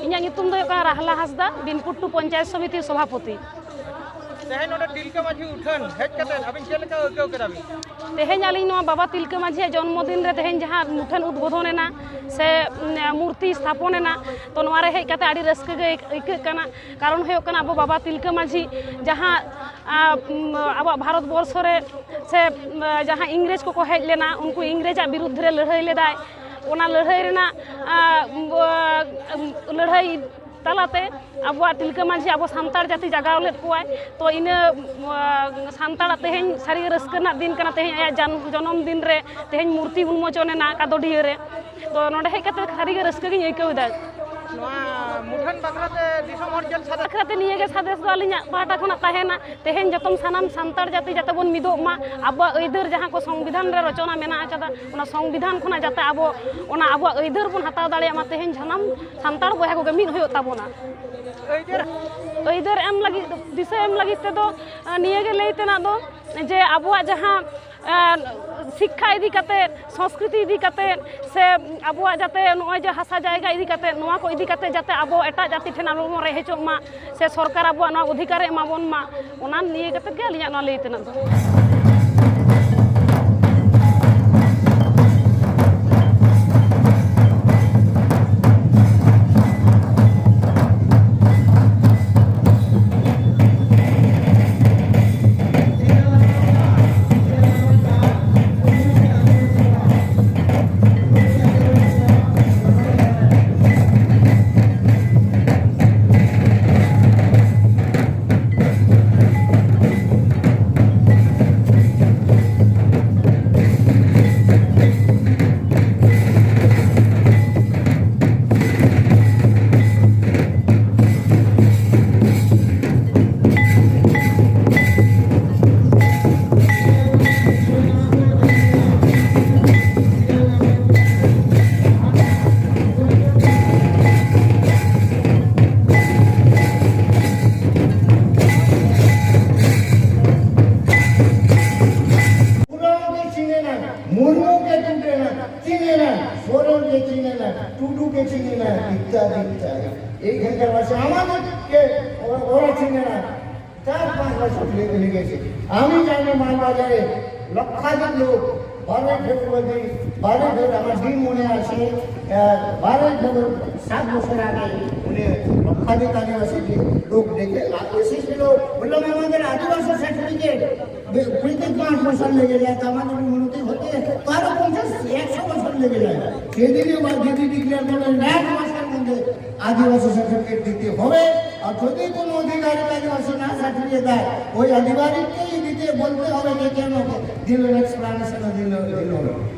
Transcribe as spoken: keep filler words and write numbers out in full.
ᱤᱧᱟᱹᱜ ᱧᱩᱛᱩᱢ ᱫᱚ ᱦᱩᱭᱩᱜ ᱠᱟᱱᱟ ᱨᱟᱦᱞᱟ ᱦᱟᱸᱥᱫᱟ, ᱵᱤᱱᱯᱩᱨ ᱴᱩ ᱯᱚᱧᱪᱟᱭᱮᱛ ᱥᱚᱢᱤᱛᱤ ᱥᱚᱵᱷᱟᱯᱚᱛᱤ᱾ ᱛᱮᱦᱮᱧ ᱱᱚᱰᱮ ᱛᱤᱞᱠᱟᱹ ᱢᱟᱹᱡᱷᱤ ᱩᱴᱷᱟᱹᱱ ᱦᱮᱡ ᱠᱟᱛᱮ ᱟᱹᱵᱤᱱ ᱪᱮᱫ ᱞᱮᱠᱟ ᱟᱹᱭᱠᱟᱹᱣ ᱠᱮᱫᱟ ᱵᱤᱱ? ᱛᱮᱦᱮᱧ ᱟᱹᱞᱤᱧ ᱱᱚᱣᱟ ᱵᱟᱵᱟ ᱛᱤᱞᱠᱟᱹ ᱢᱟᱹᱡᱷᱤᱭᱟᱜ ᱡᱚᱱᱢᱚ ᱫᱤᱱ ᱨᱮ ᱛᱮᱦᱮᱧ ᱡᱟᱦᱟᱸ ᱢᱩᱴᱷᱟᱹᱱ ᱩᱫᱽᱵᱳᱫᱷᱚᱱ ᱮᱱᱟ ᱥᱮ, ᱩᱢ, ᱢᱩᱨᱛᱤ ᱥᱛᱷᱟᱯᱚᱱ ᱮᱱᱟ, ᱛᱚ ᱱᱚᱣᱟ ᱨᱮ ᱦᱮᱡ ᱠᱟᱛᱮ ᱟᱹᱰᱤ ᱨᱟᱹᱥᱠᱟᱹ ᱜᱮ ᱟᱹᱭ-, ᱟᱹᱭᱠᱟᱹᱜ ᱠᱟᱱᱟ᱾ ᱠᱟᱨᱚᱱ ᱦᱩᱭᱩᱜ ᱠᱟᱱᱟ ᱟᱵᱚ ᱵᱟᱵᱟ ᱛᱤᱞᱠᱟᱹ ᱢᱟᱹᱡᱷᱤ ᱡᱟᱦᱟᱸ, ᱟ, ᱩᱢ, ᱟᱵᱚᱣᱟᱜ ᱵᱷᱟᱨᱚᱛ ᱵᱚᱨᱥᱚ ᱨᱮ ᱥᱮ, ᱩᱢ, ᱡᱟᱦᱟᱸ ᱤᱝᱨᱮᱡᱽ ᱠᱚᱠᱚ ᱦᱮᱡ ᱞᱮᱱᱟ, ᱩᱱᱠᱩ ᱤᱝᱨᱮᱡᱽ ᱟᱜ ᱵᱤᱨᱩᱫᱽ ᱨᱮ ᱞᱟᱹᱲᱦᱟᱹᱭ ᱞᱮᱫᱟᱭ᱾ ᱚᱱᱟ ᱞᱟᱹᱲᱦᱟᱹᱭ ᱨᱮᱱᱟᱜ, ᱟ, ᱩᱢ, ᱞᱟᱹᱲᱦᱟᱹᱭ ᱛᱟᱞᱟᱛᱮ ᱟᱵᱚᱣᱟᱜ ᱛᱤᱞᱠᱟᱹ ᱢᱟᱹᱡᱷᱤ ᱟᱵᱚ ᱥᱟᱱᱛᱟᱲ ᱡᱟᱹᱛᱤ ᱡᱟᱜᱟᱣ ᱞᱮᱫ ᱠᱚᱣᱟᱭ᱾ ᱛᱚ ᱤᱱᱟᱹ, ᱟ, ᱥᱟᱱᱛᱟᱲᱟᱜ ᱛᱮᱦᱮᱧ ᱥᱟᱹᱨᱤᱜᱮ ᱨᱟᱹᱥᱠᱟᱹ ᱨᱮᱱᱟᱜ ᱫᱤᱱ ᱠᱟᱱᱟ, ᱛᱮᱦᱮᱧ ᱟᱭᱟᱜ ᱡᱟᱱ-, ᱡᱚᱱᱚᱢ ᱫᱤᱱ ᱨᱮ ᱛᱮᱦᱮᱧ ᱢᱩᱨᱛᱤ ᱩᱱᱢᱳᱪᱚᱱ ᱮᱱᱟ ᱠᱟᱫᱚᱰᱤᱭᱟᱹ ᱨᱮ᱾ ᱛᱚ ᱱᱚᱰᱮ ᱦᱮᱡ ᱠᱟᱛᱮ ᱥᱟᱹᱨᱤᱜᱮ ᱨᱟᱹᱥᱠᱟᱹ ᱜᱤᱧ ᱟᱹᱭᱠᱟᱹᱣ ᱮᱫᱟ᱾ ᱱᱚᱣᱟ ᱢᱩᱴᱷᱟᱹᱱ ᱵᱟᱠᱷᱨᱟ ᱛᱮ ᱫᱤᱥᱚᱢ ᱦᱚᱲ ᱪᱮᱫ ᱥᱟᱫᱮᱥ? ᱵᱟᱠᱷᱨᱟ ᱛᱮ ᱱᱤᱭᱟᱹ ᱜᱮ ᱥᱟᱫᱮᱥ ᱫᱚ ᱟᱹᱞᱤᱧᱟᱜ ᱯᱟᱦᱴᱟ ᱠᱷᱚᱱᱟᱜ ᱛᱟᱦᱮᱱᱟ, ᱛᱮᱦᱮᱧ ᱡᱚᱛᱚᱢ ᱥᱟᱱᱟᱢ ᱥᱟᱱᱛᱟᱲ ᱡᱟᱹᱛᱤ ᱡᱟᱛᱮ ᱵᱚᱱ ᱢᱤᱫᱚᱜ ᱢᱟ, ᱟᱵᱚᱣᱟᱜ ᱟᱹᱭᱫᱟᱹᱨ ᱡᱟᱦᱟᱸ ᱠᱚ ᱥᱚᱝᱵᱤᱫᱷᱟᱱ ᱨᱮ ᱨᱚᱪᱚᱱᱟ ᱢᱮᱱᱟᱜ ᱟᱠᱟᱫᱟ, ᱚᱱᱟ ᱥᱚᱝᱵᱤᱫᱷᱟᱱ ᱠᱷᱚᱱᱟᱜ ᱡᱟᱛᱮ ᱟᱵᱚ ᱚᱱᱟ ᱟᱵᱚᱣᱟᱜ ᱟᱹᱭᱫᱟᱹᱨ ᱵᱚᱱ ᱦᱟᱛᱟᱣ ᱫᱟᱲᱮᱭᱟᱜ ᱢᱟ, ᱛᱮᱦᱮᱧ ᱥᱟᱱᱟᱢ ᱥᱟᱱᱛᱟᱲ ᱵᱚᱭᱦᱟ ᱠᱚᱜᱮ ᱢᱤᱫ ᱦᱩᱭᱩᱜ ᱛᱟᱵᱚᱱᱟ᱾ ᱟᱹᱭᱫᱟᱹᱨ ᱟᱹᱭᱫᱟᱹᱨ ᱮᱢ ᱞᱟᱹᱜᱤᱫ, ᱫᱤᱥᱟᱹ ᱮᱢ ᱞᱟᱹᱜᱤᱫ ᱛᱮᱫᱚ, ᱟ, ᱱᱤᱭᱟᱹ ᱜᱮ ᱞᱟᱹᱭ ᱛᱮᱱᱟᱜ ᱫᱚ ᱡᱮ ᱟᱵᱚᱣᱟᱜ ᱡᱟᱦᱟᱸ, ᱟ, ᱥᱤᱠᱠᱷᱟ ᱤᱫᱤ ᱠᱟᱛᱮ, ᱥᱚᱝᱥᱠᱨᱤᱛᱤ ᱤᱫᱤ ᱠᱟᱛᱮ, ᱥᱮ ᱟᱵᱚᱣᱟᱜ ᱡᱟᱛᱮ ᱱᱚᱜᱼᱚᱭ ᱡᱮ ᱦᱟᱥᱟ ᱡᱟᱭᱜᱟ ᱤᱫᱤ ᱠᱟᱛᱮ, ᱱᱚᱣᱟ ᱠᱚ ᱤᱫᱤ ᱠᱟᱛᱮ ᱡᱟᱛᱮ ᱟᱵᱚ ᱮᱴᱟᱜ ᱡᱟᱹᱛᱤ ᱴᱷᱮᱱ ᱟᱞᱚ ᱵᱚᱱ ᱨᱮᱡ ᱦᱚᱪᱚᱜ ᱢᱟ, ᱥᱮ ᱥᱚᱨᱠᱟᱨ ᱟᱵᱚᱣᱟᱜ ᱱᱚᱣᱟ ᱚᱫᱷᱤᱠᱟᱨᱮ ᱮᱢᱟ ᱵᱚᱱ ᱢᱟ, ᱚᱱᱟ ᱱᱤᱭᱟᱹ ᱠᱟᱛᱮ ᱜᱮ ᱟᱹᱞᱤᱧᱟᱜ ᱱᱚᱣᱟ ᱞᱟᱹᱭ ᱛᱮᱱᱟᱜ ᱫᱚ᱾ ইত্যাদি ইত্যাদি। এইখানকার ভাষা আমাদেরকে ওরা, ওরা চিনে না। চার পাঁচ বছর লে-, লেগেছে। আমি জানি মালবাজারে লক্ষাধিক লোক, বারোই ফেব্রুয়ারি, বারোই ফেব্রুয়ারি আমার দিন মনে আছে, আহ, বারোই ফেব্রুয়ারি সাত বছর আগে উনি লক্ষাধিক আদিবাসী লোক ডেকে এসেছিল, বললাম, "আমাদের আদিবাসী সার্টিফিকেট প্রত্যেক পাঁচ বছর লেগে যায়, তো আমাদের উন্নতি হতে বারো পঞ্চাশ একশো বছর লেগে যায়।" সেদিনই আমার দিদি ডিক্লেয়ার করলেন, "এক মাসের মধ্যে আদিবাসী সার্টিফিকেট দিতে হবে, আর যদি কোনো অধিকারী আদিবাসী না সার্টিফিকেট দেয়, ওই আধিকারিককেই দিতে বলতে হবে যে কেন দিল, এক্সপ্লানেশন দিল, দিল।"